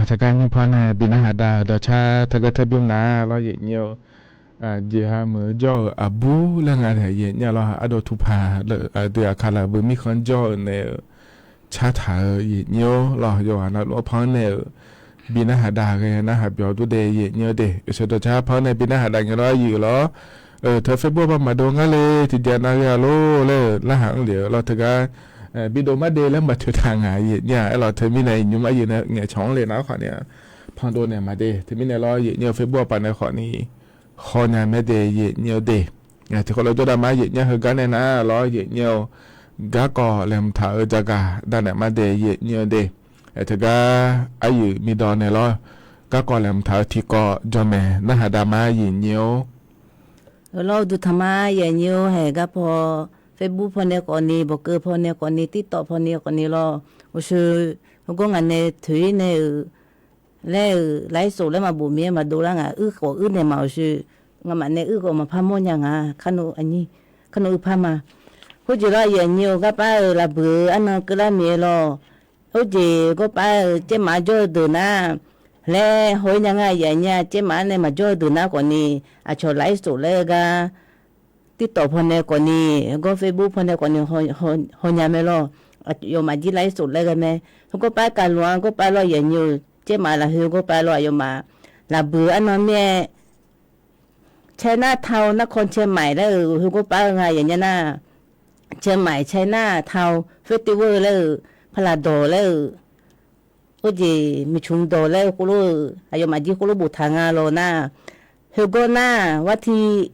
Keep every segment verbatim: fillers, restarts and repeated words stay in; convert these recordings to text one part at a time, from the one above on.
Teugar nymr par nae bi narhaq dav-euq dawqcar teugar teu bymr nar lawr, yaeqnyir-eu jeqha meuq-eu jawr-euq aqbur laer nga nae yaeqnyir-a lawr, ardov tuqpaq aqdui aqkaq laf beu mirkhanq jawr-euq nae-euq cartaq-eu yaeqnyir-awr lawr, yawqghaq navluf-anr par-anr nae-euq bi narhaq dav ghae narhaq byawq dur de yaeqnyir-eu de. Sheuqdawq car par-anr nae bi narhaq dav ngae lawr, aryuif lawr, teu Facebook bar maqdov ngar le, tiqjeq nav ghae-a lor laer-euq narhaq-anr lef-eu lawr, teugar bidov mar de laer maqtoeq taq ngaq yaeqnyir-a. Aerlawq teumirnae nymr aryuif nae ngaeqcawq-anr le nar khawf ni-a, pandov naeq maqde. Teumirnae lawr, yaeqnyir-eu Facebook aqpaf nae khawf ni haw nya mae de yaeqnyir-eu de. Tiqkhawv lof jawrdav ma yaeqnyir heugar nae nar lawr, yaeqnyir-eu garkawv laeqhmq taq-eu jagaq dav naeq mar de yaeqnyir-eu de. Teugar aryuif miqdawq nae lawr, garkawv laeqhmq taq-eu tiqkawv jawrmaeq narhaq dav ma yaeqnyir-or. Lawr, uqduq taq ma yaeqnyir-or. Haeq gar paw, Facebook paw nae khawf ni, bawqkeuv paw nae khawf ni, TikTok paw nae khawf ni lawr, uqshoe heugar ngaq nae toeq-ir nae-euq laer-euq lairshof laer maqbof mir-aer maqdov lar ngaq, uir khawf uir naeq maq uqshoe, ngamaf nae uir khawf maqpar mawrnya nga. Kar, kar nmr uir par ma. Khoerjeq lawr, yaeqnyir-eu garpar-euq laf buiq-eu arnan keuvlar mir-aer lawr, khoerjeq gawrpar-eu caermaf jawr-eu deuq nar laer haw-ir nya nga. Yaeqnyir-a caermaf-anr nae maqjawr-eu deuq nar khawf ni, aqcawq lairshof laer-eu gar TikTok pawnae khawfni, gawr Facebook pawnae khawfni, hawnya mae lawr. Aqyawfmaf jir lar-ir sof laer ghae mae. Heugawr par kavluf-anr gawr par lawr, aqyuif aqnyir-euq, caermaf lafkhoer gawr par lawr, aqyawfmaf lafbuiq arnan mir-aer, caer nar tau narkawr caer maiq laer-euq heugawr par-eu nga, aqyuif aqnyir nar, caer maiq caer nar tau, foer tiv-eu laer-euq, paqlaq dawq laer-euq, or jeq miqcmq dawq laer-eu khoerlof-eu, aqyawfmaf jir khoerlof boftaq nga lawr nar, heugawr nar, war ti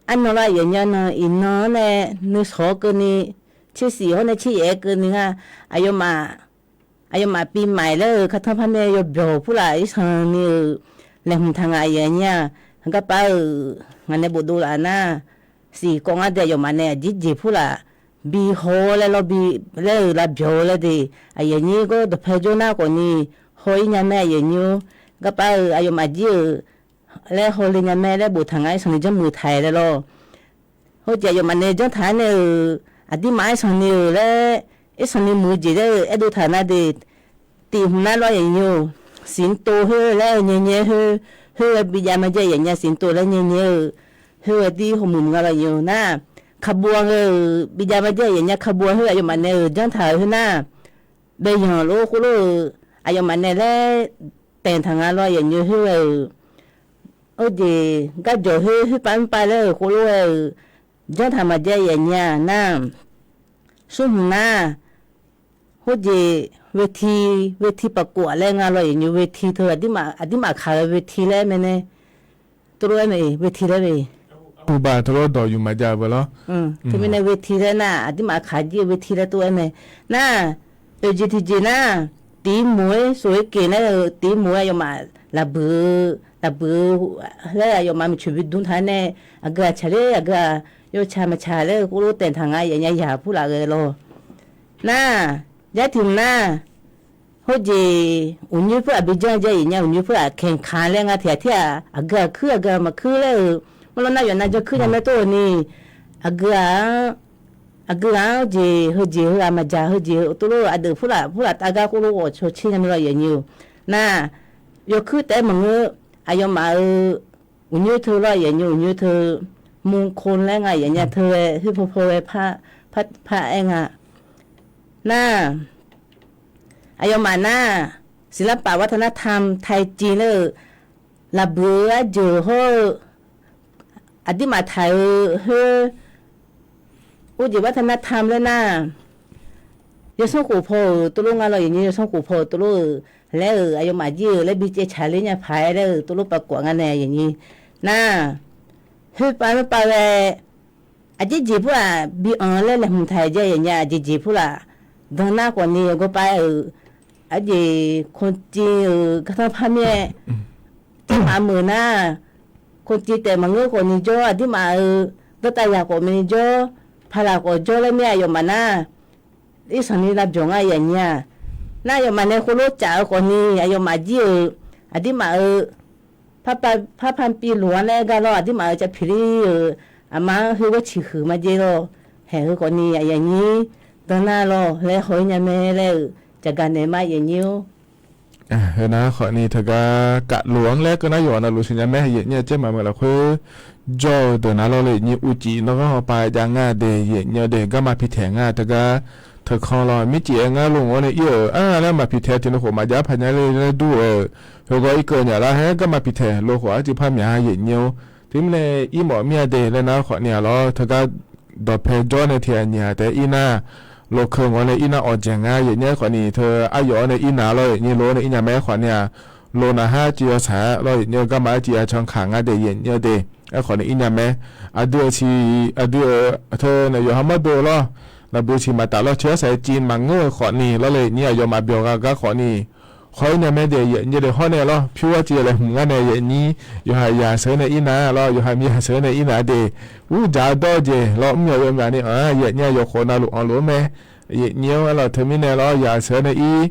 arnan lawr, aqyuif aqnyir nan, iqnan-anr nae nuisawq-awr keuvni, tsersiq hawr nae tseryaef-aer keuvni nga, aqyawfmaf, aqyawfmaf bi maiq laer-euq, kartanr par mae yawbyawq purlaf, irsanq ni-euq laeqhmq taq nga, aqyuif aqnyir-aq, garpar-euq ngaq nae bofdov laf nar, siq kawv ngar dae aqyawfmaf nae aqjeq jeq purlaf, bi haw-awr laer lawr, bi laer-euq lavbyawq-eu laer de, aqyuif aqnyir gawr dawqpae jawr nar khawfni, haw-ir nya mae, aqyuif aqnyir-or, garpar-euq aqyawfmaf jir-euq laer hawle nya mae laer boftaq nga, irsanq ni janrmuiq taq-aer laer lawr. Hawjeq aqyawfmaf nae janr taq-aer nae-euq, aqdirmaf irsanq ni-euq laer, irsanq ni muiq-eu jeq laer-euq aerdov taq nar de, tiq hmq nar lawr, aqyuif aqnyir-or, siqtov khoer laer nyae nyae khoer, khoer-aer bi jav ma jaer, aqyuif aqnyir siqtov laer nyae nyae-eu, khoer-aer dir hawmuiq muiq nga lawr, aqyuif aqnyir-or nar, karbov-a ghae-euq bi jav ma jaer, aqyuif aqnyir karbov-a khoer aqyawfmaf nae-euq janr taq-euq khoer nar, baeyanq lof-aer khoerlof-euq, aqyawfmaf nae laer taeq taq nga lawr, aqyuif aqnyir khoer-aer-euq, or jeq garjawq khoer khoerpav mrpav laer-euq khoerlof-aer-euq, janr taq ma jaer, aqyuif aqnyir-aq nar, smr hmq nar, hawjeq, เวที, เวทีประกวด laer nga lawr, aqyuif aqnyir เวที teu aqdirmaf kaq-eu เวที laer mae nae, tov lof-aer mae, เวที laer mae. Uqbaq tov lof dawq yuf ma jav-eu beu lawr. Teumirnae เวที laer nar, aqdirmaf kaq jir-eu เวที laer tov-aer mae. Nar, oeq jeq tiqjeq nar, tiq moq-aer sof-aer keq nar-eu tiq moq-aer aqyawfmaf lafbuiq-eu, lafbuiq-eu laer aqyawfmaf miqcoeq bi dm taq-aer nae, aqgeu-aq tsaqler, aqgeu-aq yawtsaq maqtsaq laer-eu khoerlof taeq taq nga, aqyuif aqnyir yaq purlaf ghae lawr. Nar, jar tiq hmq nar, hawjeq uqnyoer purlaf bi janr jaer, aqyuif aqnyir uqnyoer purlaf kaeq kaq laer nga tiq ghaq tir-aq, aqgeu-aq kuir, aqgeu-aq maqkuir laer-euq, mawrlawr nar yawf nav jan kuir nya mae tov-eu ni, aqgeu-aq, aqgeu-aq-anr jeq heujeq heu-aq maqdzaq, heujeq heu tov lof-eu aqdui purlaf purlaf tav gar khoerlof ghawq caw tser nya mae lawr, aqyuif aqnyir-or. Nar, yawkuir taef-aer maqngeur, aqyawfmaf-euq uqnyoer teu lawr, aqyuif aqnyir uqnyoer teu, มงคล laer nga, aqyuif aqnyir teu ghae khoer paw paw ghae par, par, par-aer nga. Nar, aqyawfmaf nar, ศิลปะวัฒนธรรมไทยจีน laer-euq, lafbuiq-eu arjeuq hawr-eu, aqdirmaf taq-eu khoer, or jeq วัฒนธรรม laer nar, yawsanr khof paw-euq tov lof nga lawr, aqyuif aqnyir yawsanr khof paw-euq tov lof-euq laer-euq, aqyawfmaf jir-euq laer bi caev tsaqler nya paq-aer laer-euq tov lof pav kawf nga nae, aqyuif aqnyir. Nar, khoer pav mr pav ghae, aqjeq jeq purlaf bi anq laer laeqhmq taq-aer jaer, aqyuif aqnyir aqjeq jeq purlaf dan nar khawfni yawgawr pav-aer-euq, arjeq คนจีน-euq gartanr par mir-aer, tirmaf meuq nar, คนจีน taef maqngeur khawfni jawr, aqdirmaf-euq dawrtav yaq khawf mae jawr, paqlaq khawf jawr laer mir-aer aqyawfmaf nar, irsanq ni lavbyawq ngar, aqyuif aqnyir-aq. Nar aqyawfmaf nae khoerlof caf-eu khawfni aqyawfmaf jir-euq, aqdirmaf-euq par par piv loq-anr laer gar lawr, aqdirmaf-euq capiqlir-euq aqma-anr heugar ciqhuiq ma jaer lawr. Haeq heu khawfni aqyuif aqnyir dan nar lawr laer haw-ir nya mae laer-euq, jaqgaq naeq ma, aqyuif aqnyir-or. Heu nar khawfni teugar kavlof-anr laer keuv nar yawf navluf siqnya mae, aqyuif aqnyir-aq, caermaf meuq lafkhoer jawr-eu deuq nar lawr le, aqnyir uqcif nawr ghanr hawpav jav ngar de, aqyuif aqnyir de, garma piqtaeq ngar teugar teukanr lawr, mircif-aer ngar lof-anr nae ir-euq, ar laer maqpiqtaeq tiqnan khof maqjav paq nya le laer dur-euq, heugar irkeuv nyaf lar haer garma piqtaeq lo khof arcuiv par myaq-a, aqyuif aqnyir-or. Teumirnae irmawf mir-a de laer nar khawfni-aq lawr, teugar dawqpae jawr nae tiq ghaq nyiq ghaq taef-aer ir nar, lokeu ngawr nae ir nar awqdzaeq ngar, aqyuif aqnyir-aer khawfni teu aryawf-awr nae ir nar lawr, aqyuif aqnyir lo nae ir nya mae-aer khawfni-aq, lo nar har cuiv yawshaq-aer lawr, aqyuif aqnyir garma arcuiv ya can kaq ngar de, aqyuif aqnyir de, aerkhawf nae ir nya mae. Aqdui-euq siq, aqdui-euq teu naeq yawqha mawrdo lawr, laqbui siq maqtaf lawr, cuiv yawshaq-aer civ maqngeur-eu khawfni lawr le, aqnyir aqyawfmaf byawq gha gar khawfni haw-ir nya mae de, aqyuif aqnyir de, hawr nae lawr, pyur-awr civ laeqhmq ngar nae, aqyuif aqnyir yawqha yaq sheuq-aer nae ir nar lawr, yawqha mir yaq sheuq-aer nae ir nar de, urdzaq dawr-eu jeq lawr, mr yawq yawmyaq ni-anr aqyuif aqnyir yawkhof navluf anqluf-eu mae. Aqyuif aqnyir-or, aerlawq teumirnae lawr, yaq sheuq-aer nae ir,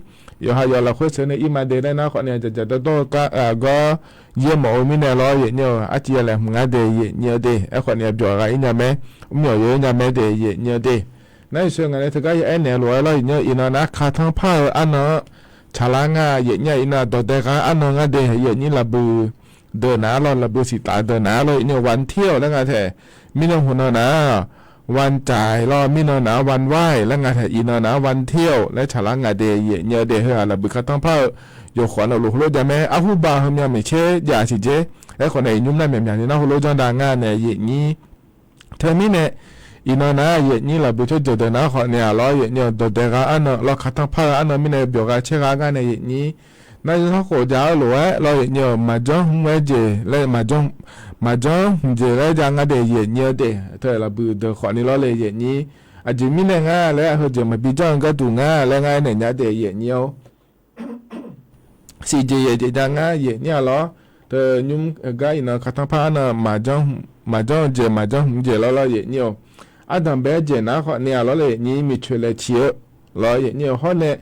yawqha yawq lafkhoer sheuq nae ir ma de laer nar khawfni, dzaqdzaq dawrdawr-eu gar aqgawr yaermawf-eu mirnae lawr, aqyuif aqnyir-or, arcuiv ya laeqhmq ngar de, aqyuif aqnyir de, aerkhawfni byawq gha-ir nya mae, mr yawq yawr-ir nya mae de, aqyuif aqnyir de. Nar iqshoe ngaq nae teugar ya aernaeq lof-aer lawr, aqyuif aqnyir iqnan nar, ka tanrpar-eu arnan-anr tsaqlar ngar, aqyuif aqnyir iqnan dawqdae gha arnan ngar de, aqyuif aqnyir laqbui deuq naq-ar lawr, laqbui siqtaf deuq naq-ar lawr, aqyuif aqnyir-or, วันเที่ยว laer nga taef. Mirnan hmq nan nar-aq, วันจ่าย lawr, mirnan nar-aq วันไหว้ laer nga taeq, iqnan nar-aq วันเที่ยว laer tsaqlar nga de yaeqnyi-eu de. Heu-aq lafbuiq kartanr par-eu yawkhawf navluf heulof jav mae, arhuba heumya maeqtser jav tiqjeq. Aerkhawf nae iqnymr nar myaqmyaq ni nar heulof janr dav nga nae yaeqnyi. Teumirnae iqnan nar yaeqnyi lafbuiq tsawrjeuq deuq nar khawf ni-aq lawr yaeqnyi-eu dawqdae gha arnan lawr kartanr par-eu arnan mirnae byawq gha caer gha gar nae yaeqnyi. Nar yawsanr khof jav-eu lof-aer lawr yaeqnyi-euq maqjanr hmq-aer jeq laer, maqjanr hmq jeq laer jav nga de yaeqnyi-eu de. Teu lafbuiq deuq khawf ni lawr le yaeqnyi. Aqjeq mirnae ngar laer heujeq maqbi janr-eu gharduq ngar laer ngar aernaeq nya de yaeqnyi-awr. Siqjeq yaeqjeq jav ngar yaeqnyi-a lawr. Teu nymr gar iqnan kartanr par arnan maqjanr-eu jeq maqjanr hmq jeq lawr lawr yaeqnyi-awr. Ardanq bae-aer jeq nar khawf ni-aq lawr le yaeqnyi miqcoeq laeq ciq-eu lawr yaeqnyi-eu hawr nae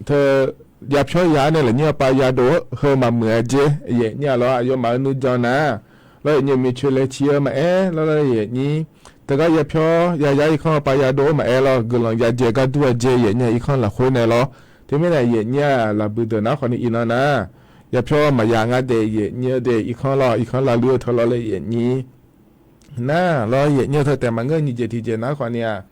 teu yapyawr ya nae lafnyir-a pav yadov-eu heu maqmuiq-a jeq yaeqnyi-a lawr. Aqyawfmaf-euq nuijan nar lawr yaeqnyi-eu miqcoeq laeq ciq-eu maqaer lawr lawr yaeqnyi. Teugar yapyawr yayar irkanr-a pav yadov-eu maqaer lawr guiqlanq yajae gar dur-a jeq yaeqnyi-a irkanr lafkhoer nae lawr. Teumirnae yaeqnyi-aq lafbuiq deuq nar khawf ni iqnan nar yapyawr maqya ngar de yaeqnyi-eu de irkanr lawr irkanr lavluir-eu teu lawr le yaeqnyi. Nar lawr yaeqnyi-eu teu taef maqngeur nyiq jeq tiqjeq nar khawf ni-aq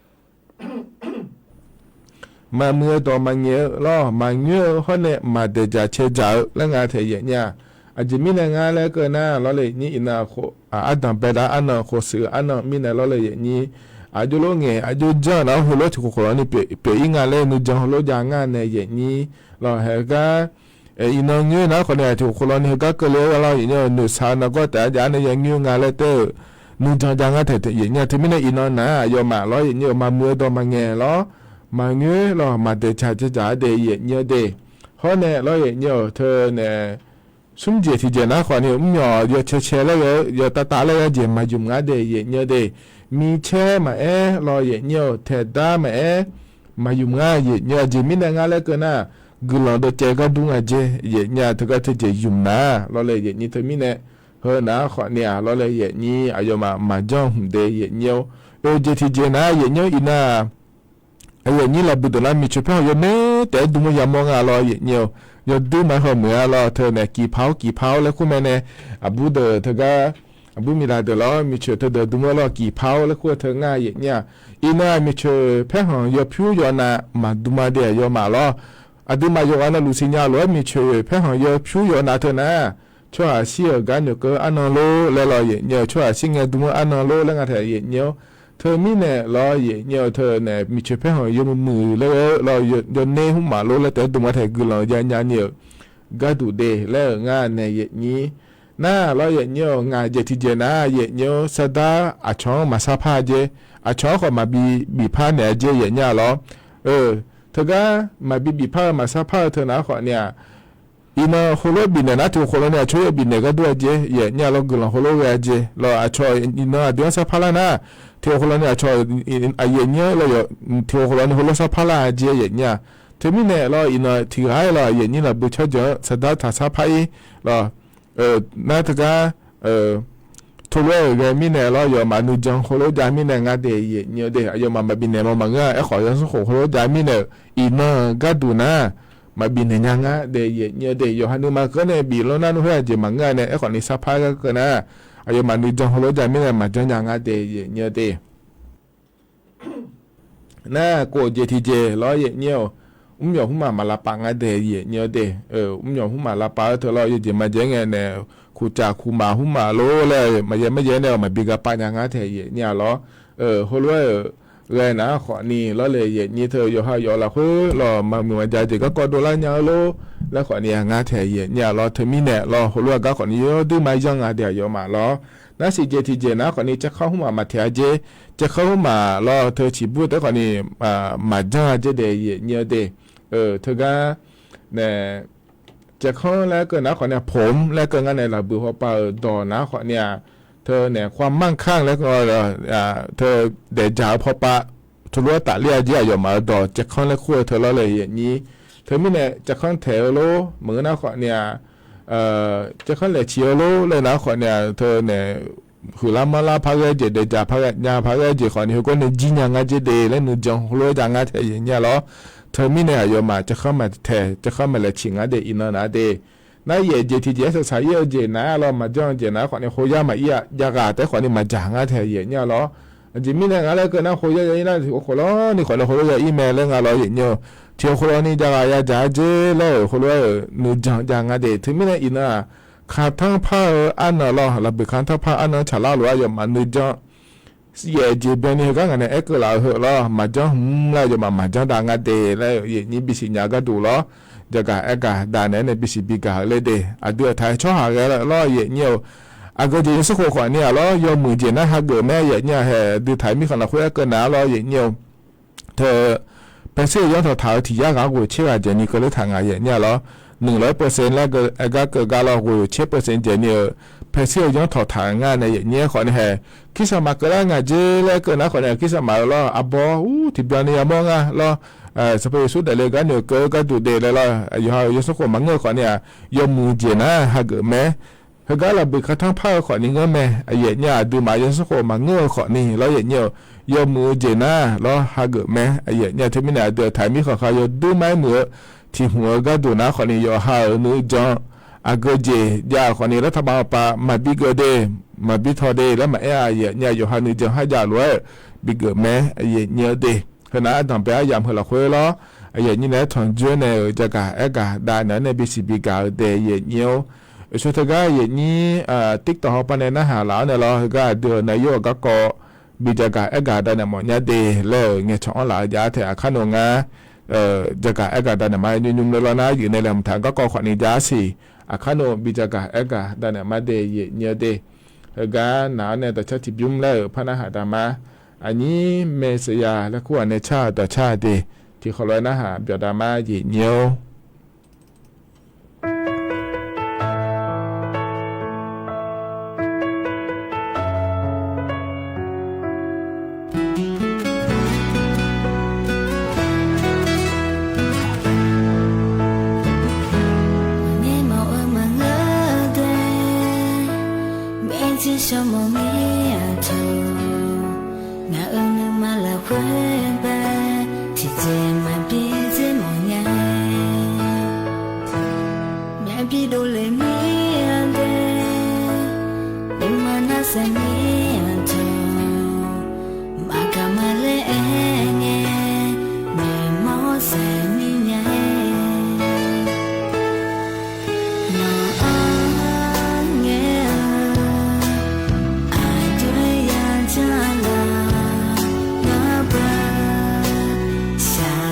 maqmuiq-eu dawq maqngaeq-eu lawr maqngoer-eu hawr nae maqdaeq dzaq cae dzaq-eu laer nga taeq yaeqnyi-a. Aqjeq mirnae ngar laer keuv nar lawr le yaeqnyi iqnan ardanq baedav arnan khofshuif arnan mirnae lawr le yaeqnyi. Aqjox lof ngaeq aqjox janr nar heulof tiq khof khof lawr ni pyeuf ir nga laer nuijan heulof jav ngar nae yaeqnyi. Lawr haegar iqnan ngoer nar khawf ni-aq tiq khof khof lawr ni heugar keuvle-eu lawr yaeqnyi-eu noeqshaq-eu nargawr taef-aer jav-aer nae ya ngoer nga laer taef-eu nuijan jav ngar taeq yaeqnyi-a. Teumirnae iqnan nar aqyawfmaf lawr yaeqnyi-euq maqmuiq-eu dawq maqngaeq lawr maqngoer lawr maqdaeq dzaq cae dzaq-a de yaeqnyi-eu de. Hawr nae lawr yaeqnyi-euq teu nae smr jeq tiqjeq nar khawf ni mrmyawq yawcae cae laer ghae-eu yawtav tav laer ghae jeq maqymq ngar de yaeqnyi-eu de. Micaer maqaer lawr yaeqnyi-euq taeqdar maqaer maqymq ngar yaeqnyi-eu. Aqjeq mirnae ngar laer keuv nar guiqlanq dawqcaev gar dur nga jeq yaeqnyi-a. Teugar teujeq ymq nar lawr le yaeqnyi teumirnae heu nar khawf ni-aq lawr le yaeqnyi aqyawfmaf maqjanr hmq de yaeqnyi-awr. Oe jeq tiqjeq nar yaeqnyi-awr iqnan-aq yaeqnyi lafbuiq deuq nar miqcoeq paerkhanq yawner taef-aer dm-aer yamawr nga lawr yaeqnyi-awr. Yawduir ma-aer hawmuiq-a lawr teu nae kiqpaq-awr kiqpaq-awr laer kur mae nae aqbur deuq teugar aqbur miqdaq deuq lawr miqcoeq teudeuq dm-aer lawr kiqpaq-awr laer kur-eu teu ngar yaeqnyi-a. Iqnan-aq miqcoeq paerkhanq yawpyur yawnav maqdm-a de aqyawfmaf lawr. Aqduimaf yawqghaq navluf siqnya lof-aer miqcoeq paerkhanq yawpyur yawnav teu nar tsawrhaq shir-euq gar noeqkeuv arnan lor laer lawr yaeqnyi-eu tsawrhaq shir ngae dm-eu arnan lor laer nga taeq yaeqnyi-awr. Teumirnae lawr yaeqnyi-eu teu nae miqcoeq paerkhanq yawmuiq muiq laer ghae-eu lawr yawner hmrmaf lor laer taef-aer dm-a taeq guiqlanq yanya ni-euq garduq de laer-euq ngar nae yaeqnyi. Nar lawr yaeqnyi-awr ngaq jeq tiqjeq nar yaeqnyi-awr sardar aqcawq-anr maqsar par-a jeq. Aqcawq-anr khawf maqbi bifpar naeq-a jeq yaeqnyi-a lawr. Teugar maqbi bifpar-eu maqsar par-eu teu nar khawf ni-aq iqnan heulof bifnaeq nar tiq khof khof lawr ni aqcawq yawbifnaeq gar dur-a jeq yaeqnyi-a lawr guiqlanq heulof ghae-a jeq lawr. Aqcawq iqnan aqdui-anr sar par lar nar tiq khof khof lawr ni aqcawq aqyuif aqnyir-aer lawr yawq tiq khof khof lawr ni heulof sar par lar-a jeq yaeqnyi-a. Teumirnae lawr iqnan tiq ghaq-aer lawr yaeqnyi lafbuiq tsawrjeuq-anr sardar taq sar par-ir lawr. Nar teugar teulof-aer-euq ghae mirnae lawr yawfmaf nuijan heulof jav mirnae ngar de yaeqnyi-eu de aqyawfmaf maqbifnaeq mawf maqngeur-a. Aerkhawf yawsanr khof heulof jav mirnae-euq iqnan-euq garduq nar maqbifnaeq nya ngar de yaeqnyi-eu de. Yawqha nuima keuv nae bif lawr nar nmr khoer aqjeq maqngeur-a nae aerkhawf ni sar par gar keuv nar aqyawfmaf nuijan heulof jav mirnae maqjanr nya ngar de yaeqnyi-eu de. Nar khof jeq tiqjeq lawr yaeqnyi-awr mrmyawq hmrmaf maq lavpav ngar de yaeqnyi-eu de. Mrmyawq hmrmaf lavpav-eu teu lawr yawjeq maqjav ngae nae kuqcaf kuqmaq hmrmaf lor laer maqya maryae nae-awr maqbi gaq pav nya ngar taeq yaeqnyi-a lawr. Heulof-aer-euq ghae nar khawf ni lawr le yaeqnyi teu yawqha yawf lafkhoer lawr maqmuiq maqja jeq garkawv dovlar nya-eu lor laer khawf ni-a ngar taeq yaeqnyi-a lawr. Teumirnae lawr heulof-aer gar khawf ni yawduir ma yanr nga de aqyawfmaf lawr. Nar siqjeq tiqjeq nar khawf ni caevkanr hmrmaf maqtaeq-a jeq. Caevkanr hmrmaf lawr teu ciqbur taef khawf ni maqjanr-a jeq de yaeqnyi-eu de. Teugar nae caevkanr laer keuv nar khawf ni-a ผม laer keuv ngar nae lafbuiq hawpav-euq dawq nar khawf ni-a teu nae ความมั่งคั่ง laer keuv teu daefdzaq-eu pawpav teulof-aer tafler-a jeq aqyawfmaf-euq dawq caevkanr laer kur-eu teu lawr le yaeqnyi. Teumirnae caevkanr taeq-eu lor maqngeur nar khawf ni-a caevkanr laeq ciq-eu lor laer nar khawf ni-a teu nae huiqlar manrlar par ghae jeq daefdzaq par ghae nya par ghae jeq khawf ni heugawr nae jir nya ngar jeq de laer nuijan heulof-aer jav ngar taeq yaeqnyi-a lawr. Teumirnae aqyawfmaf caevkanr maqtaeq caevkanr maqlaeq ciq ngar de iqnan nar de. nar yaef jeq tiqjeq-aer saqsaq ir-eu jeq nar-aq lawr, maqjanr-eu jeq nar khawfni khoyar maqir-a, jav ghaq taef khawfni maqjaq ngar tae yaef nyir-a lawr. Aqjeq mirnae nga laer keuv nar khoyar ya ir nar tiq khof lawr ni khawfni khoyar ya ir mae laer nga lawr yaef nyir-eu. Tiq khof lawr ni jav ghaq ya jaq-a jer laer-euq khoerlof-aer-euq nuijan jav nga de. Teumirnae iqnan-aq, kantanr par-eu arnan lawr, laqbeq kantanr par-eu arnan tsaqlar lof-aer yawfmaf nuijan yaef jeq byanni heugar ngaq nae aerkeuv laf-eu heu lawr, maqjanr hmq laer yawfmaf maqjanr dav nga de laer yaef nyir bisiq nya-eu gharduq lawr, jagaq aergaq dav naeq-aer nae bisiq bigaq-eu ler de. Aqdui-euq taq-aer tsawrhaq ghae lawr yaef nyir-eu. Aqgeu jeq yawsanr khof khawfni-aq lawr, yawmuiq jeq nar hageuf mae yaef nyir-a hae, aqdui taq-aer mirkhanq lafkhoer aerkeuv nar lawr yaef nyir-eu. Teu paesir-eu yanr tawqtaq-eu tiq yar ghaq-anr ghoeq tser ghaq dzaeqni keuvler taq ngaq yaef nyir-a lawr. Nuiq lof-aer percent laer aergar keuv gar lawr, ghoeq tser percent dzaeqni-eu paesir-eu yanr tawqtaq-euq ngar nae yaef nyir-aer khawfni hae, Christmas keuvlar ngaq jer laer keuv nar khawfni Christmas-eu lawr, arbawr ur tiqbyan ni yamawr nga lawr. Sanqpaq Yeqsur daefle gar noeqkeuv-eu gharduq de laer lawr, yawqha-euq yawsanr khof maqngeur-eu khawfni-aq, yawmuiq jeq nar hageuf mae. Heugar laqbeq kantanr par-eu khawfni ngeur mae, yaef nyir-a aqduimaf yawsanr khof maqngeur-eu khawfni lawr yaef nyir-eu. Yawmuiq-eu jeq nar lawr hageuf mae, yaef nyir-a teumirnae aqdui-euq taq-aer mirkhanq kha yawdur mar-aer muiq-eu tiq hmq-eu gharduq nar khawfni yawqha-euq nuijan aqgeu jeq jav-euq khawfni lartaq baf-eu pav maqbi geuf de, maqbi taw de laer maqaer-a, yaef nyir-a yawqha nuijan kharjav lof-aer-euq bigeuf mae, yaef nyir-eu de. Heunar ardanqbae aryamq heu lafkhoer lawr, yaef nyir nae-aer tanqjoer nae-euq jagaq aergaq dav naeq-aer nae bisiq bigaq-eu de yaef nyir-or. Oeqshawr teugar yaef nyir TikTok hawpar nae narhaq laf-awr nae lawr, heugar aqdui-euq nae yawr-euq garkawv bi jagaq aergaq dav naeq mawf nya de laer-euq ngaeqcawq-anr laf-eu jav taef aqkar nor ngar jagaq aergaq dav naeq ma nymr nymr laer lawr nar, yuif nae laeqhmq taq garkawv khawfni jav-ar siq. Aqkar nor bi jagaq aergaq dav naeq ma de yaef nyir-eu de. Heugar naq-awr nae dawqcar tiqbymr laer-euq par narhaq dav ma. Aqnyir maeqsaqya laer kur-aq nae car-euq dawqcar de. Tiqkhawf lof-aer narhaq byawq dav ma yaef nyir-or. Maqngeur mawf-eu maqngeur-eu deuq, baeqjir shawr mawf mir-aq tawq. Ngaq-euq nuima lafkhoer bae, tiqjeq maqbi dzer mawf nya-a. Myavbi dovle mir-a de, nuima narsaeq mir-aq tawq. Maqgaq maqler aer ngae, noeqmawr saeq mir nya-a. Nawq-anr ngae-eu aqjox-aer yajanr laf, ngar baq shaq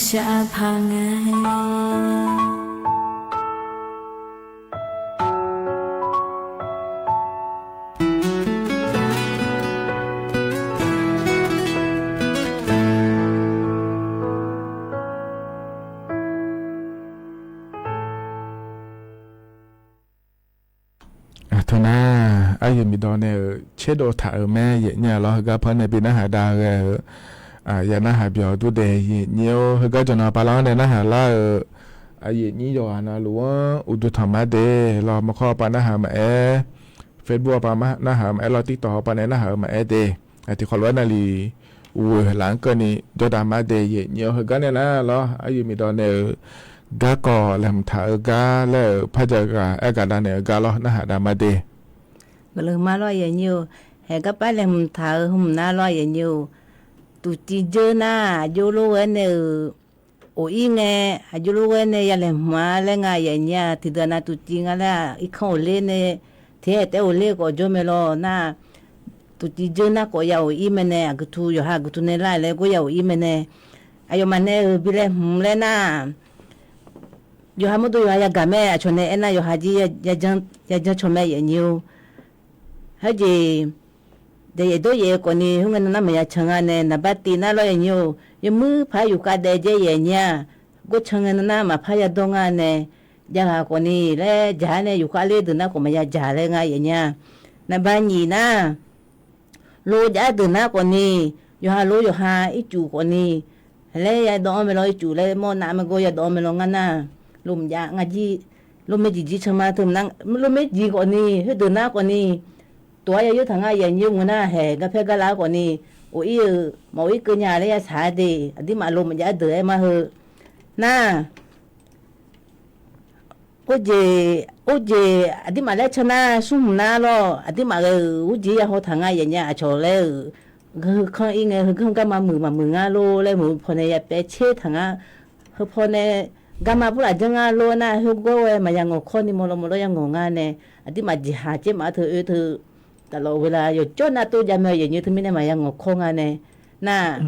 Sharpaq ngae. Teunar, aryuif miqdawq nae-euq tserdov taq-euq mae, yaeqnyir-a lawr, heugar par nae bi narhaq dav ghae-euq, ya narhaq byawq dur dae yaeqnyir-or, heugar jawqnan pav lar-anr nae narhaq lar-euq, yaeqnyir yawqghaq navluf-anr uqduq tanq mar de lawr, mawrkawr pav narhaq-eu maqaer, Facebook pav narhaq-eu maqaer lawr, TikTok pav nae narhaq-eu maqaer de, tiqkhawf lof-aer navlif ghoeq laf-anr keuvni jawrdav mar de yaeqnyir-or, heugar nae nar lawr, aryuif miqdawq nae-euq garkawv laeqhmq taq-eu gar laer-euq par jaq ghaq aer gaq dav naeq-eu gar lawr, narhaq dav mar de. Guiqlanq mar lawr yaeqnyir-or, haeq garpar laeqhmq taq-eu hmq nar lawr yaeqnyir-or, tuqciv dzeur nar aqjox lof-aer nae-euq of ir ngae, aqjox lof-aer nae ya laeqhmq-a laer nga yaeqnyir-a, tiqdeuq nav tuqciv nga laer-aq irkanr of ler nae, tiq aer taef of ler khawf jawr mae lawr nar, tuqciv dzeur nar khawf ya of ir mae nae, aqgeu tu yawqha aqgeu tu nae lar laer gor ya of ir mae nae, aqyawfmaf nae-euq bi laeqhmq laer nar, yawqha mawrdo yawqha yagaq mae, aqcawq nae aernar yawqha jir yajan cawq mae yaeqnyir-or. Heujeq daef yaeq dawr yaeq-eu khawfni, khoerngae nan nar maqya can nga nae, naqbar tiv nar lawr yaeqnyir-or, yawmuir paq-aer yufkhav daef jaer yaeqnyir-a, gor can ngae nan nar maqpar yadawr nga nae, jav ghaq khawfni laer jaq-aer nae yufkhav ler deuq nar khawf maqya jaq laer nga yaeqnyir-a. Naqbar nyiq nar, lo jav-aer deuq nar khawfni, yawqha lo yawqha ircuf khawfni, laer yadawv-anr mae lawr, ircuf laer mawr nav mae gor yadawv-anr mae lawr ngar nar, lo mqjav nga jir, lo maerjiq jir can ma teu mq nar, lo maerjiq khawfni, khoerdeuq nar khawfni, tof-aer ya yoer taq nga yaeqnyir-or, ngeur nar haeq garpaer gar lar khawfni, of ir-euq maq of ir keuv nya laer ya saq-a de, aqdirmaf lo maqjav deuq aer mar heu nar, Orjeq, orjeq aqdirmaf laer can nar, smr hmq nar lawr, aqdirmaf ghae-euq urjeq ya haw taq nga yaeqnyir-a, aqcawq laer-euq, heu kanr ir ngae, heu kanr garma muiq maqmuiq ngar lor laer muiq-eu pawnae ya paev tser taq ngar, heu pawnae garma purlaf janr ngar lor nar, khoergawr ghae maqya ngawq kawr ni mawlawr mawlawr ya ngawq nga nae, aqdirmaf jeqhaq tser maf-anr teu oe teu, taflawf ghoe la yawqjawr nar tov jav mae yaeqnyir-or, teumirnae maqya ngawq kawr nga nae, nar,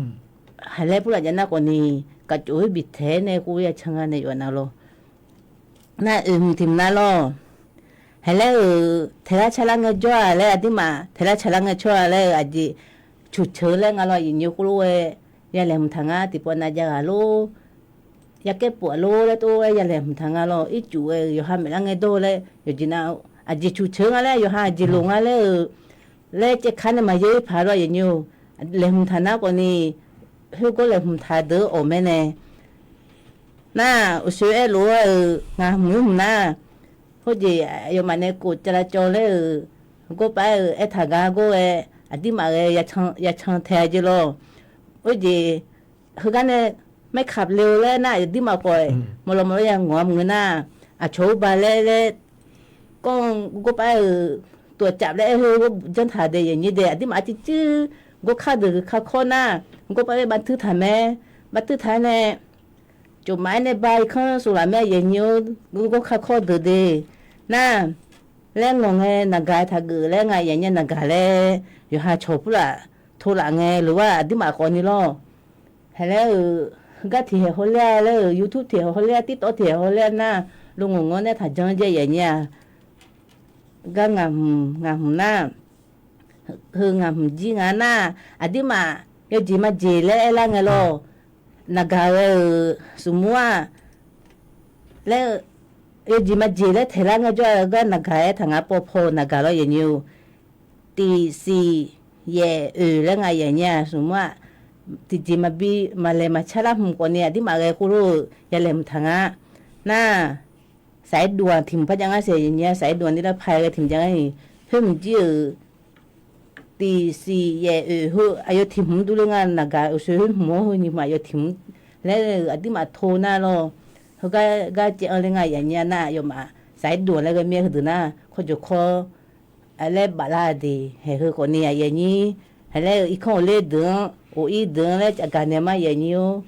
haqlaer purlaf jav nar khawfni, kaqcof khoer bif taeq-aer nae khoer ya can nga nae yawf nav lawr. Nar oeq hmq tiq hmq nar lawr. Haqlaer-euq taeqlar tsaqlar ngae jawr-a laer aqdirmaf, taeqlar tsaqlar ngae cawr-a laer-euq aqjeq cuqceuq laer nga lawr, yaeqnyir khoerlof-aer ya laeqhmq taq ngar tiqpawf nav jav ghaq lor, ya kaer puf-a lor laer tov-aer ya laeqhmq taq nga lawr, ircuf ghae-euq yawqha maeqlar ngae dawr laer yawqjeq nav, aqjeq cuqceuq nga laer yawqha aqjeq loq nga laer-euq laer caevkar nae maqyaer paq lawr yaeqnyir-or, laeqhmq taq nar khawfni, khoergawr laeqhmq taq deuq-anr awq mae nae, nar, uqshoe aerlof-aer-euq ngaq hmq-anr hmq nar, khoerjeq aqyawfmaf nae kof cavlav cawv laer-euq, gawr pav-aer-euq aertaq gar gawr ghae, aqdirmaf ghae ya can tae-a jeq lawr. Khoerjeq heugar nae maerkaq le-eu laer nar, aqdirmaf khawf maqlawr maqlawr ya ngawq-a maqngeur nar, aqcawq-ur ba laer laer, gawr pav-aer-euq tofcaf laer aer heu gawr janr taq dae yaeqnyir dae, aqdirmaf arcuir cuir gawr kar deuq kakawr nar, gawr pav-aer bavtuir taq mae, bavtuir taq-aer nae cofmaf-aer nae ba irkanr soflaf mae yaeqnyir-or, gawr kakawr deuq de, nar, laer ngawq ngae naqgaq taqgeuf laer nga yaeqnyir naqgaq laer, yawqha cawq purlaf tov laf ngae lof-aer aqdirmaf khawfni lawr. Haqlaer-euq gar tiq haeq hawler-a laer-euq, YouTube tiq haeq hawler-a, TikTok tiq haeq hawler-a nar, lo ngawq ngawr nae taqjanr jae yaeqnyir-a. Gar ngaq hmq ngaq hmq nar, heu ngaq hmq jir nga nar, aqdirmaf yawjeq majeq laer aerlar ngae lawr, naqgaq ghae-euq smqmr-aq, laer-eu, yawjeq majeq laer taeqlar ngae jawr-a gar naqgaq aertaq nga pawpaw-eu naqgaq lawr yaeqnyir-or, tiqsiq yaeq oeq laer nga yaeqnyir-a smqmr-aq, tiqjeq maqbi maqlaeq maqcar lar hmq khawfni aqdirmaf ghae khoerlof-eu ya laeqhmq taq nga nar, saq-aer dov-aq tiq hmq par jav ngar saeq yaeqnyir-a, saq-aer dov-aq nir lar pai ghae tiq hmq jav ngar-iq, khoer hmq jir-euq tiqsiq yaeq oeq heu aqyawf tiq hmq dur ler nga naqgaq uqshoe khoer hmq-anr heu nyiq hmq aqyawf tiq hmq laer-euq aqdirmaf tov nar lawr, heugar gar caev-anr ler nga yaeqnyir-a nar, aqyawfmaf saq-aer dov-aq laer ghae mir-aer heudeuq nar kawrjawq kawr laer baflar-a de, haeq heu khawfni aqyawf nyir, haqlaer-euq irkanr of ler deuq-anr of ir deuq-anr laer cafgaq naeq ma yaeqnyir-or.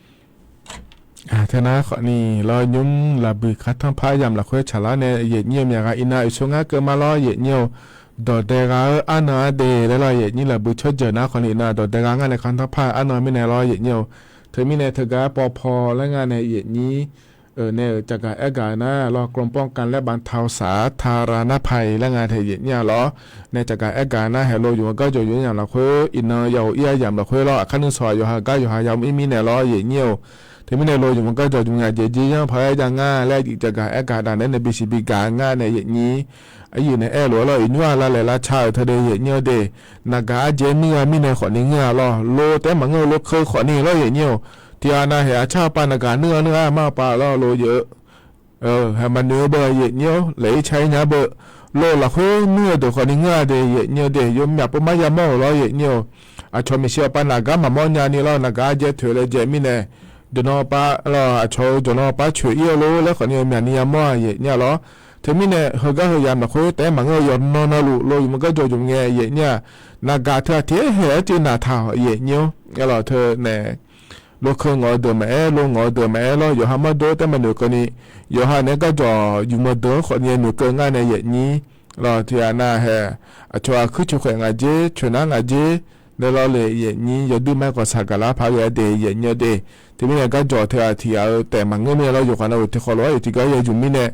Teunar khawfni lawr, nymr lafbuiq kanrtanr par yamq lafkhoer tsaqlar nae yaeqnyir-eu myaq gha iqnan uqshoe ngar keuv ma lawr yaeqnyir-or. Dawqdae gha-eu arnan-anr de laer lawr yaeqnyir lafbuiq tsawrjeuq nar khawfni iqnan dawqdae gha ngar nae kanrtanr par-eu arnan mirnae lawr yaeqnyir-or. Teumirnae teugar pawpaw laer nga nae yaeqnyir-euq nae-euq caqgaq aergaq-eu nar lawr, กรมป้องกันและบรรเทาสาธารณภัย laer nga tae yaeqnyir-a lawr. Nae caqgaq aergaq nar haeq lo yawqmawr garjawq yawqnyir yamq lafkhoer, iqnan yahoq ir-a yamq lafkhoer lawr, aqkar nuisawq aqyawf haqgar yawqha yamr ir mirnae lawr yaeqnyir-or. Teumirnae lo yawqmawr garjawq yawqnyir aqjeq jir yanr paq-aer jav ngar laer, caqgaq aergaq daq nae nae bisiq bigaq ngar nae yaeqnyir aqyuif nae aerlof-aer lawr, iqnymr-aq lavlaeq lavca-euq teu de yaeqnyir-eu de. Naqgaq arjaev nuir-a mirnae khawfni ngeur-a lawr, lo taef-aer maqngeur-eu lo keuv khawfni lawr yaeqnyir-or. Tiqghaq nav haeq aqcar hawpav naqgaq nuir-a nuir-a mar hawpav lawr lo jeq-eu haeq maqnoeq-eu beu yaeqnyir-or, laeq-ir ca-ir nya beu. Lo lafkhoer nuir-eu deuq khawfni ngeur-a de yaeqnyir-eu de. Yawmyaq pov mar yamawr-euq lawr yaeqnyir-or. Aqcawq maeqshi hawpav naqgaq maqmawr nyani lawr, naqgaq arjaev toeq laejae mirnae, jawqnan hawpav lawr, aqcawq-eu jawqnan hawpav coeq-ir-eu lor laer khawfni yawmyaq ni yamawr-a yaeqnyir-a lawr. Teumirnae heugar heu yamq lafkhoer taef-aer maqngeur-eu yawqnan navluf lo yawqmawr garjawq yawqnyir yaeqnyir-a. Naqgaq teu aqtiq-aer haeq-aer teunav taq-awq yaeqnyir-or. Aerlawq teu nae lo keuv ngawq-eu deuq maqaer, lo ngawq-eu deuq maqaer lawr, yawqha mawrdo taef-aer maqnoeq keuvni, yawqha naeq-aer garjawq yawqmawr deuq-anr khawfni yanoeq keuv ngar nae yaeqnyir. Lawr tiqghaq nav haeq aqcawq aqkuir coeqkhaeq ngaq jer, coeqnar ngaq jer, nae lawr le yaeqnyir yawduir ma-aer kawqshaq gaqlar paq ghae-a de yaeqnyir-eu de. Teumirnae garjawq teu-aq tiqghaq-eu taef maqngeur mirnae lawr, yawqghaq navluf tiqkawv lof-aer yawqtiq gar yaeqyuq mirnae,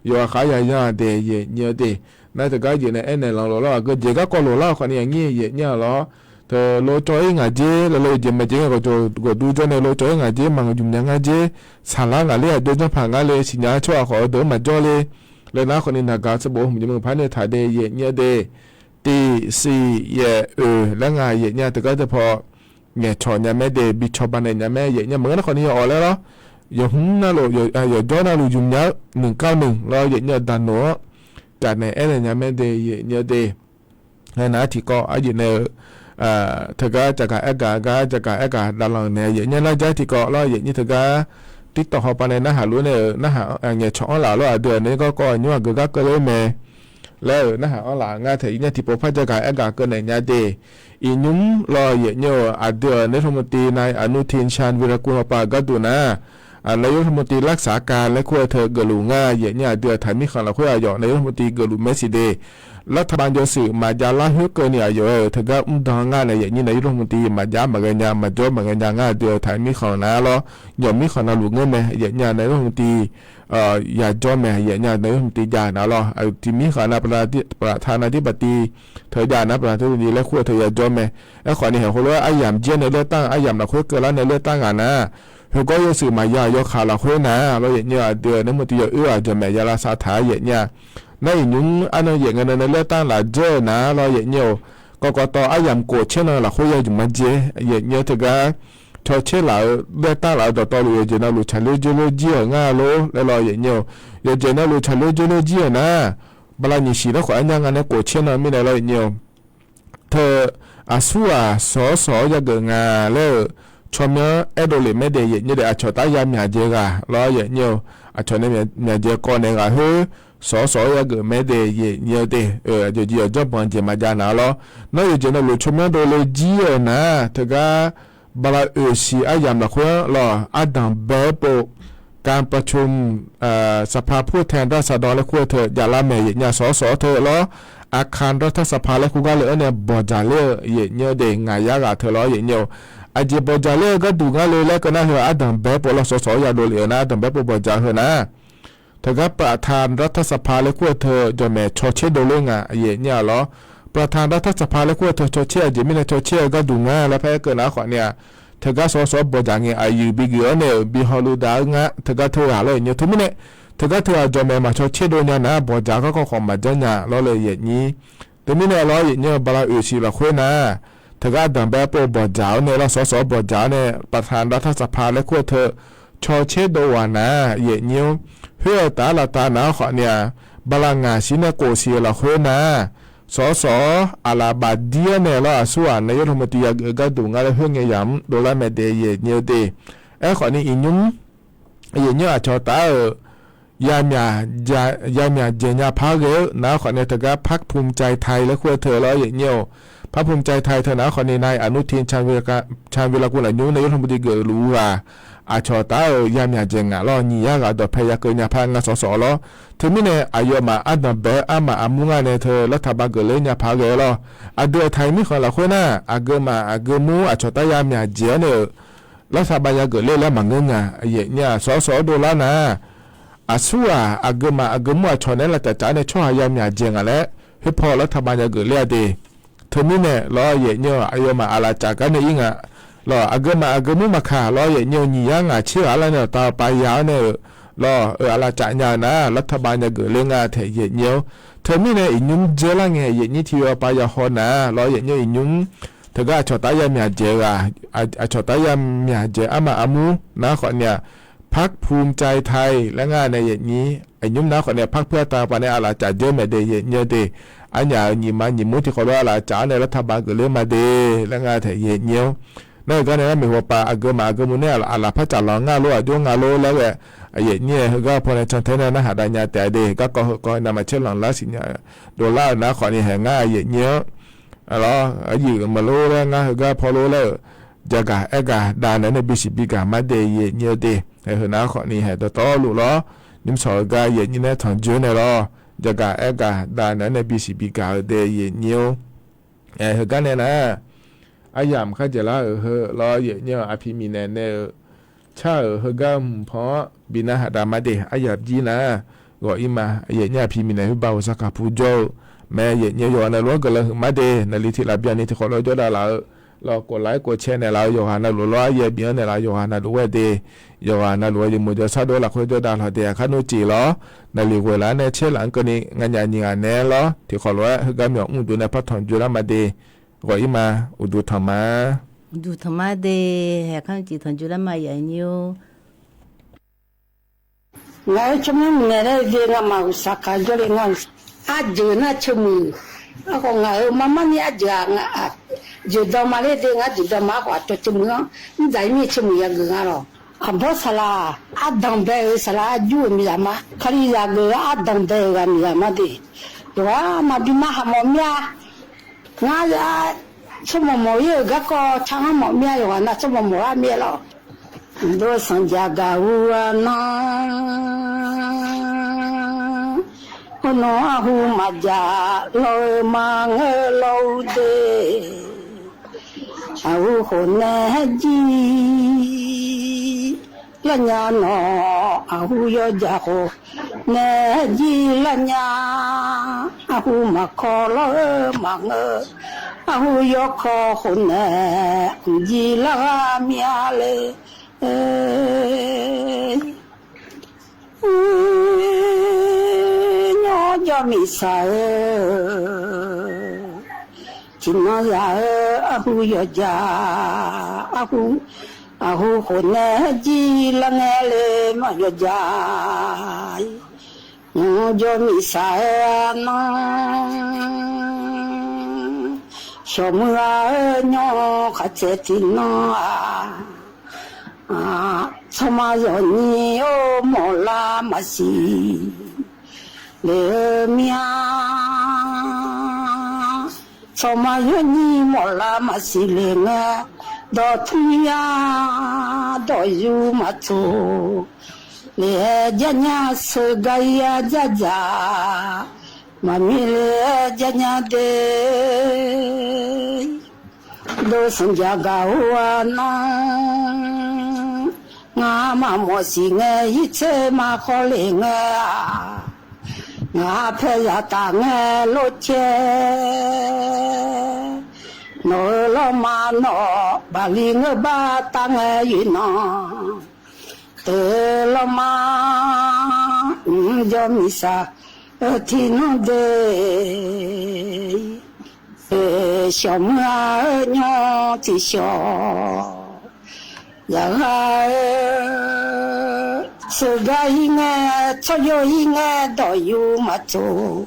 yawqghaq khar yayanr-a de yaeqnyir-eu de. Nar teugar jeq nae aernaeq lanq lof lawr, aqgeu jeq garkawv lof lar-eu khawfni aqnyir yaeqnyir-a lawr. Teu lo cawv-ir ngaq jer laer lo jeq maeqjeq ngae gawqjawq gawqdur jawr nae lo cawv-ir ngaq jer, maqngeur jmq nya ngar jer, saqlar ngaq ler aqjox janrpaq ngar le, siqnya-eu tsawrhaq khawf-eu deuq-anr maqjawr le. Laer nar khawfni naqgaq tserbov hmq jeq meuq par nae taq de yaeqnyir-eu de. Tiqsiq yaeq oeq laer nga yaeqnyir-a teugar deuq paw ngaeqcawq nya mae de, bi cawba naeq nya mae yaeqnyir-a maqngeur nar khawfni yawawq laer lawr. Yawqhmr navluf, yawqjawr navluf yumq nya-eu nuiqkar nuiq lawr yaeqnyir-eu daqnoq-anr caf naeq aernaeq nya mae de yaeqnyir-eu de. Aernar tiqkawv arjeq nae-eu teugar caqgaq aergaq gar caqgaq aergaq daqlanq naeq yaeqnyir nar jar tiqkawv lawr yaeqnyir teugar TikTok hawpav nae narhaq luf-aer nae-euq narhaq ngaeqcawq-anr laf lawr, aqdui-aq naeq-aer garkawv aqnymr aqgeu gar keuvler mae laer-euq narhaq-anr laf ngar taeq-ir nya tiqpov par caqgaq aergaq keuv naeq nya de. Iqnymr lawr yaeqnyir-euq aqdui-euq nae yawrhmq tiv nae aqnur tiqshan viqlaqkuv hawpav gharduq nar, nae yawrhmq tiv larsaq ka laer kur-eu teu geufluf ngar yaeqnyir aqdui-euq taq mirkhanq lafkhoer aqyawf nae yawrhmq tiv geufluf mae siq de. Lartaq banjawr shuif maqjav lar khoerkeuvni aqyawf-aer-euq teugar mr dan ngar nae yaeqnyir nae yawrhmq tiv maqjav maqghae nya maqjawr maqghae nya ngar aqdui-euq taq mirkhanq nar lawr, nyawq mirkhanq navluf ngeur mae yaeqnyir nae yawrhmq tiv yajawr mae yaeqnyir nae yawrhmq tiv jav nar lawr, tiq mirkhanq nav paqtaq nav tiv paqtiv teu jav nar paqtaq tiv laer kur-eu teu yajawr mae. Aerkhawfni haeq heulof-aer aryamq jir-aer nae laer tanr aryamq lafkhoer keuvlar nae laer tanr ngaq nar, heugawr yawshuif maqya yawkaq lafkhoer nar lawr yaeqnyir aqdui-euq nae yawrhmq tiv yawoer-aq jawqmaeq yalavsav taq-aer yaeqnyir-a. Nar iqnymr arnan yaef ngae nan nae laer tanr laf dzeur-eu nar lawr yaeqnyir-euq kawvkawv tawv aryamq khof tser nan lafkhoer ya jmq ma dzae yaeqnyir-eu teugar cawtser laf-eu laer tanr laf-eu dawqtawvluf yawqjeq navluf tsaqler dzoerler jir-euq ngar lor laer lawr yaeqnyir-euq. Yawqjeq navluf tsaqler dzoerler jir-euq nar, bala nyiq siq nar khawf-aer nyar nga nae khof tser nan mirnae lawr yaeqnyir-euq. Teu aqsurghaq sawqsawq-awr yageuf nga laer-euq tsawrmyanr aerdov lef mae de yaeqnyir de. Aqcawq tar yamyaq dzae ghaq lawr yaeqnyir-euq. Aqcawq nae myaqdzae kawv naeq ghaq khoer sawqsawq-awr yageuf mae de yaeqnyir de. Aqjeq jeq yawqjawr banq jeq maqjav nar lawr. Nar yawqjeq navluf tsawrmyanr dovle jir-euq nar teugar bala oeq siq aryamq lafkhoer-anr lawr ardanq bae-aer pov การประชุมสภาผู้แทนราษฎร laer kur-eu teu javlar mae yaeqnyir-a sawqsawq-awr teu lawr อาคารรัฐสภา laer kur gar le-anr nae bawqdzaq ler-eu yaeqnyir de ngaq yar ghaq teu lawr yaeqnyir-euq. Aqjeq bawqdzaq ler-eu gharduq ngar le laer keuv nar heu ardanq bae-aer pov lawr sawqsawq-awr yadov lef-eu nar ardanq bae-aer pov bawqdzaq heu nar teugar ประธานรัฐสภา laer kur-eu teu jawqmaeq cawtser dovler nga yaeqnyir-a lawr. ประธานรัฐสภา laer kur-eu teu cawtser aqjeq mirnae cawtser-eu gharduq ngar laer par-aer keuv nar khawfni-aq, teugar sawqsawq-awr bawqdzaq ngae aqyuif bi geuf-awr nae-euq bi hawluf daq-eu ngar teugar teughaq lawr yaeqnyir teumirnae, teugar teughaq jawqmaeq maqcawtser dov nya nar bawqdzaq garkawv khawf maqjanr nya lawr le yaeqnyir. Teumirnae lawr yaeqnyir-eu bala oeq siq lafkhoer nar teugar ardanq bae-aer pov bawqdzaq-awr nae lawr sawqsawq-awr bawqdzaq-awr nae ประธานรัฐสภา laer kur-eu teu cawtser dov ghaq nar yaeqnyir-anr khoer-eu taf-aer lavtav nar khawfni-aq, bala ngaq siq nae khof siq-eu lafkhoer nar sawqsawq-awr aqlaf bafdir-awr nae lawr aqsurghaq nae yawrhmq tiv yageuf-eu gharduq ngar laer khoerngae yamq-anr dovlar mae de yaeqnyir-eu de. Aerkhawfni iqnymr yaeqnyir aqcawq taf-euq yamyaq dzaeq nya par ghae-eu nar khawfni teugar พรรคภูมิใจไทย laer kur-eu teu lawr yaeqnyir-euq. พรรคภูมิใจไทย teu nar khawfni nae aqnur tiv can viqlaqkuv lafnymr nae yawrhmq tiv geufluf-eu ghaq aqcawq taf-euq yamyaq dzaeq ngaq lawr nyiq yar ghaq dawqpae ya keuv nya par ngar sawqsawq lawr. Teumirnae aqyawfmaf ardanq bae-aer armaf armur ngar nae teu lartaq ba geufler nya par ghae lawr. Aqdui-euq taq-iq mirkhanq lafkhoer nar aqgeu maf aqgeu mur aqcawq tar yamyaq dzaeq-awr nae-euq lartaqbav yageuf ler laer maqngeur nga. Aqyuif aqnyir-aq, sawq-awr sawq-awr dovlar nar, aqsurghaq aqgeu maf aqgeu mur aqcawq naeq-aer lavcaf caf-awr nae tsawrhaq ya myaq dzaeq nga laer khoerpaw lartaqbav yageuf ler-a de. Teumirnae lawr, aqyuif aqnyir-aq, aqyawfmaf aqlaf caf gar nae ir nga. Lawr, aqgeu maf aqgeu mur maqkaq lawr, aqyuif aqnyir-aq, nyiq yar ngaq tser ghaq arlawr nae aqtaf aqpav ya-awr nae-euq lawr-euq aqlaf caf nya-eu nar, lartaqbav yageuf ler nga taef, aqyuif aqnyir-awr. Teumirnae iqnymr dzaelar ngae, aqyuif aqnyir, tiqyawf aqpav ya haw nar lawr, aqyuif aqnyir, iqnymr teugar aqcawq tar ya myaq dzaeq-eu ghaq, aqcawq tar ya myaq dzaeq armaf armur nar khawf ni-aq, พรรคภูมิใจไทย laer ngar nae, aqyuif aqnyir, iqnymr nar khawf ni-aq, พรรคเพื่อไทย paq nae aqlaf caf dzeur mae de, aqyuif aqnyir de. Arnyaf-euq nyiq ma nyiq mur tiqkawv lof-aer aqlaf caf-awr nae lartaqbav geuf ler ma de laer ngar taef, aqyuif aqnyir-awr. Nar heugar nae nar, maeqhu pav aqgeu maf aqgeu mur nae aqlaf par caf lanq ngar lof, aqjox nga lof laer ghae, aqyuif aqnyir-aer heugar paw nae cantae nae narhaq dav nya taef-a de. Garkawv heukawv navmaqtser lanqlar siqnya dovlar-euq nar khawf ni haeq ngar, aqyuif aqnyir-anr lawr, aqyuif maqlor laer ngar heugar paw lor laer-euq jagaq aergaq dav naeq-aer nae bisiq bigaq ma de, aqyuif aqnyir-eu de. Haeq heu nar khawf ni haeq dawqtawvluf lawr, nymrshawq-eu gar aqyuif aqnyir nae tanqjoe naeq lawr, jagaq aergaq dav naeq-aer nae bisiq bigaq-eu de, aqyuif aqnyir-or. Aer, heugar nae nar, aryamq kharjaeq lar-euq heu lawr, aqyuif aqnyir-aq, aqpiq miqnaeq nae-eu car-euq heugar mqpan-anr bi narhaq dav ma de. Aryamq jir nar, ghawq-ir ma, aqyuif aqnyir, aqpiq miqnaeq khoerbav ghawqshaq kaqpu jawr-eu mae, aqyuif aqnyir, yawqghaq navluf-anr guiqlanq huiq ma de. Naqli tiq laf byan ni tiqkhawf lof-aer jawrdav laf-eu lawr, koflaf-aer kofcae naeqlaf-eu yawqghaq navluf lawr, aryaer bif-anr naeqlaf-eu yawqghaq navluf-aer de, yawqghaq navluf-eu yawmuiq jawrshar dov lafkhoer jawrdav laf de. Aqkar nor cif lawr, naqli ghoeq laf-anr nae caer laf-anr keuvni nganyaf nyiq ghaq naeq-aer lawr, tiqkhawf lof-aer heugar myawq mr duq nae par tanqjoe lar ma de. Ghawq-ir ma, uqduq tanq ma. Uqduq tanq ma de, haeq kar cif tanqjoe lar ma, aqyuif aqnyir-or. Ngaq-euq tsawrmyanr miqnaeq laer de, ngamaf ghawqshaq kaq jawrle ngar-eu. Arjeuq nar ceuqmuiq, aerkhawf ngaq-euq marmar ni arjeuq-aq, jeuqdan ma laer de, ngar jeuqdan ma, aerkhawf aqcawq ceuqmuiq-anr mrdzaq-ir mir-eu ceuqmuiq yageuf nga lawq. Aqbawr saqlaq ardanq bae-euq saqlaq arjur-euq miqzaq ma. Kalizaq geuf-eu ardanq bae-euq ghaq miqzaq ma de. Yawqghaq maqbi narhaq mawf mir-a. Ngar tsawrmawq mawq-ir-euq garkawv tsaq-anr mawf mir-a, yawqghaq nav tsawrmawq mawq-ar mir-aer lawq. Dov sanqjaq gaq ur-a nar, khoernav arhu maqjaq lawr-eu maqngeur lawr-eu de. Arhu khawf nae jir lar nya nawq, arhu yawjaq khawf nae jir lar nya. Arhu maqkaw lawr-eu maqngeur, arhu yawkaw khawf nae jir lar ghaq mir-a le. Nymr jawr miqsaq-eu tiqnan zaq-eu arhu yawjaq, arhu, arhu khawf nae jir lar ngae le ma yawjaq. Nymr jawr miqsaq-eu arnan, shawqmuiq-a-eu nymr khaqtsaeq tiqnan-aq, tsawrma zawqnyi-or mawqlar maqsiq le-eu mir-a. Tsawrma zawqnyi mawqlar maqsiq le ngae, dawqtmr yar dawqyur maqtsoq le-aer jar nya, sheuqgaq-ir-a dzardzaq maqmir le-aer jar nya de. Dov sanqjaq gaq ur-a nar, ngar maqmawf siq ngae, yirtser maqkhawf le ngae-aq, ngaq paerzaq taf ngae lof caer. Nawq-euq lawrma nawq baqli ngeur bar taf ngae yoeqnan, teu lawrma mr jawr miqsaq-eu tiqnan de. Shawqmuiq-a-eu nymr tiqshawq, yaqghaq-eu sheuqgaq-ir ngae, tsawrjawr-ir ngae dawqyur maqtsoq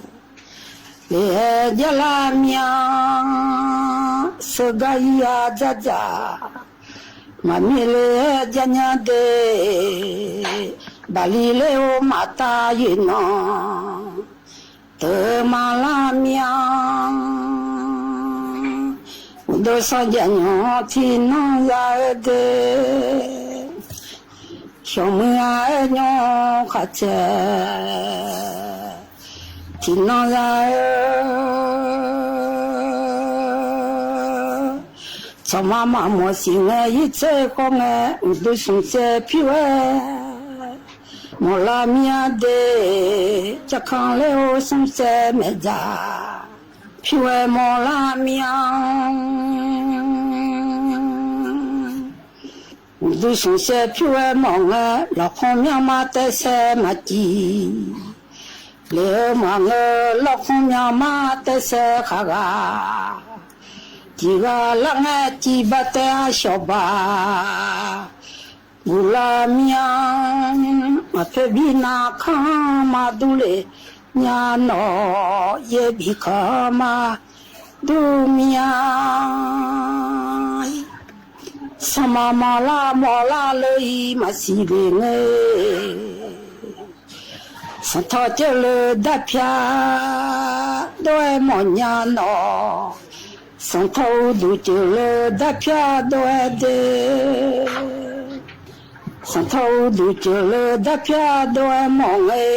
le-aer jar lar mir-a. Sheuqgaq-ir-a dzardzaq maqmir le-aer jar nya de. Baqli ler-or maqtaf yoeqnan, teu maqlar mir-a. Uqduq sanqjaq nymr tiqnan za-eu de. Shawqmuiq-a-eu nymr khaqtsaeq tiqnan za-eu, Sawqma maqmawf siq ngae, yirtser khawf ngae, uqduq smqsaev pyur-aer mawqlar mir-a de. Jarkanr laer-or, smqsaev maeqdzaq pyur-aer mawqlar mir-a. Uqduq smqsaev pyur-aer mawf ngae, lawqkhanr myanrma taersaer maqciv. Lef-eu maqngeur, lawrkhanr myanrma taersaer khaqghaq. Tiqghaq lar ngae, civbar taer-a shawqbaq guqlar mir-a. Aqpoeq bi narkanr ma durler nya nawq, yaer bif kanr ma dur mir-a. Sanqma mawqlar mawqlar leu-iq maqsiq le ngae. Sanqtawq ceuvleu darpyar dov-aer mawfnya nawq. Sanqtawq uqduq ceuvleu darpyar dov-aer de. Sanqtawq uqduq ceuvleu darpyar dov-aer mawf ngae.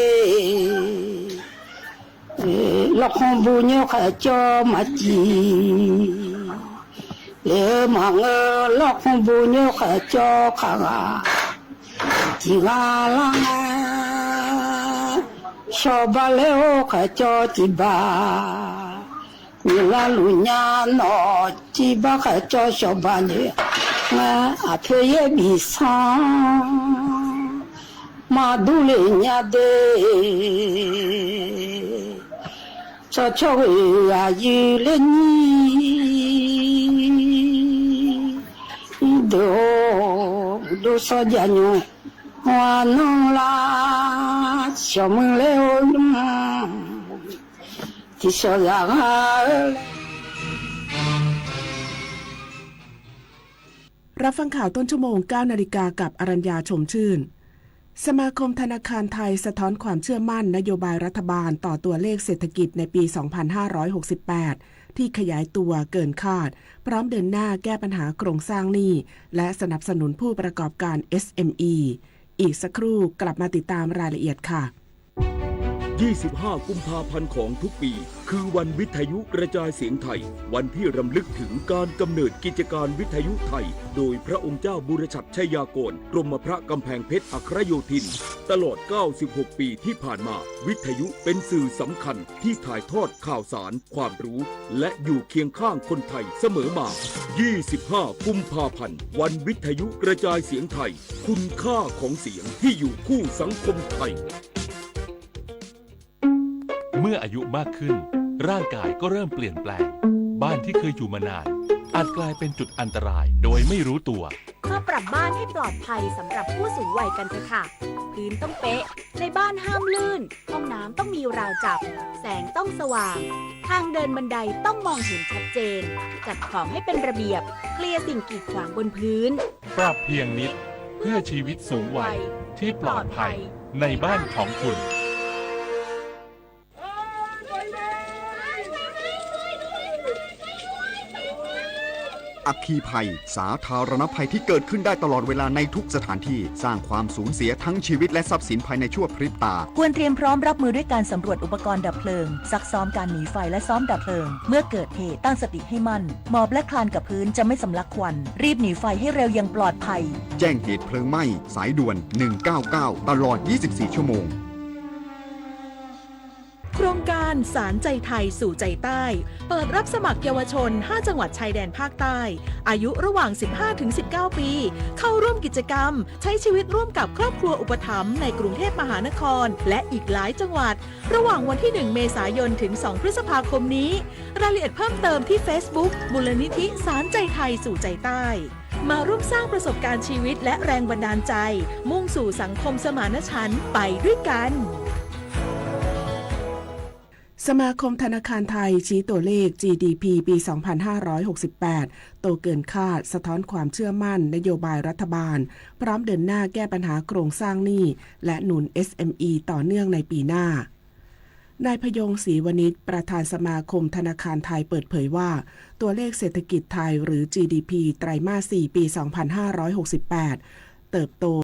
Lawrkhanr bu nyoer khaeqcawv maqciv. Lef-eu maqngeur, lawrkhanr bu nyoer khaeqcawv khaqghaq. Tiqghaq lar ngae, shawqbaq laer-or, khaeqcawv civbar. Nyiq lar luf nya nawq, civbar khaeqcawv shawqbaq nyoer ngae, aqpoeq yaer bif sanr ma durler nya de. Tsawrcawr ghoeq aqyuif ler nyir deuq-or, dov sawr jav nymr ghaq nanr lar, shawqmuiq laer-or nymr tiqshawq zaqghaq-eu laer. รับฟังข่าวต้นชั่วโมง เก้านาฬิกา กับอรัญญา ชมชื่น สมาคมธนาคารไทยสะท้อนความเชื่อมั่นนโยบายรัฐบาลต่อตัวเลขเศรษฐกิจในปี สองพันห้าร้อยหกสิบแปด ที่ขยายตัวเกินคาด พร้อมเดินหน้าแก้ปัญหาโครงสร้างหนี้ และสนับสนุนผู้ประกอบการ เอสเอ็มอี อีกสักครู่กลับมาติดตามรายละเอียดค่ะ ยี่สิบห้า กุมภาพันธ์ของทุกปี คือวันวิทยุกระจายเสียงไทย วันที่รำลึกถึงการกำเนิดกิจการวิทยุไทย โดยพระองค์เจ้าบุรชัดชัยยากร กรมพระกำแพงเพชรอัครโยธิน ตลอด เก้าสิบหก ปีที่ผ่านมา วิทยุเป็นสื่อสำคัญที่ถ่ายทอดข่าวสาร ความรู้ และอยู่เคียงข้างคนไทยเสมอมา ยี่สิบห้า กุมภาพันธ์ วันวิทยุกระจายเสียงไทย คุณค่าของเสียงที่อยู่คู่สังคมไทย เมื่ออายุมากขึ้น ร่างกายก็เริ่มเปลี่ยนแปลง บ้านที่เคยอยู่มานาน อาจกลายเป็นจุดอันตรายโดยไม่รู้ตัว มาปรับบ้านให้ปลอดภัยสำหรับผู้สูงวัยกันเถอะค่ะ พื้นต้องเป๊ะ ในบ้านห้ามลื่น ห้องน้ำต้องมีราวจับ แสงต้องสว่าง ทางเดินบันไดต้องมองเห็นชัดเจน จัดของให้เป็นระเบียบ เคลียร์สิ่งกีดขวางบนพื้น ปรับเพียงนิด เพื่อชีวิตสูงวัยที่ปลอดภัยในบ้านของคุณ อัคคีภัย สาธารณภัยที่เกิดขึ้นได้ตลอดเวลาในทุกสถานที่ สร้างความสูญเสียทั้งชีวิตและทรัพย์สินภายในชั่วพริบตา ควรเตรียมพร้อมรับมือด้วยการสำรวจอุปกรณ์ดับเพลิง ซักซ้อมการหนีไฟและซ้อมดับเพลิง เมื่อเกิดเหตุตั้งสติให้มั่น หมอบและคลานกับพื้นจะไม่สำลักควัน รีบหนีไฟให้เร็วอย่างปลอดภัย แจ้งเหตุเพลิงไหม้ สายด่วน หนึ่งเก้าเก้า ตลอด ยี่สิบสี่ ชั่วโมง โครงการสารใจไทยสู่ใจใต้ เปิดรับสมัครเยาวชน ห้า จังหวัดชายแดนภาคใต้ อายุระหว่าง สิบห้าถึงสิบเก้า ปี เข้าร่วมกิจกรรม ใช้ชีวิตร่วมกับครอบครัวอุปถัมภ์ในกรุงเทพมหานคร และอีกหลายจังหวัด ระหว่างวันที่ หนึ่ง เมษายน ถึง สอง พฤษภาคมนี้ รายละเอียดเพิ่มเติมที่ Facebook มูลนิธิสารใจไทยสู่ใจใต้ มาร่วมสร้างประสบการณ์ชีวิตและแรงบันดาลใจ มุ่งสู่สังคมสมานฉันท์ไปด้วยกัน สมาคมธนาคารไทยชี้ตัวเลข จีดีพี ปี สองพันห้าร้อยหกสิบแปด โตเกินคาด สะท้อนความเชื่อมั่นนโยบายรัฐบาล พร้อมเดินหน้าแก้ปัญหาโครงสร้างหนี้ และหนุน เอสเอ็มอี ต่อเนื่องในปีหน้า นายพยงษ์ ศรีวณิช ประธานสมาคมธนาคารไทยเปิดเผยว่า ตัวเลขเศรษฐกิจไทยหรือ จีดีพี ไตรมาส สี่ ปี สองพันห้าร้อยหกสิบแปด เติบโต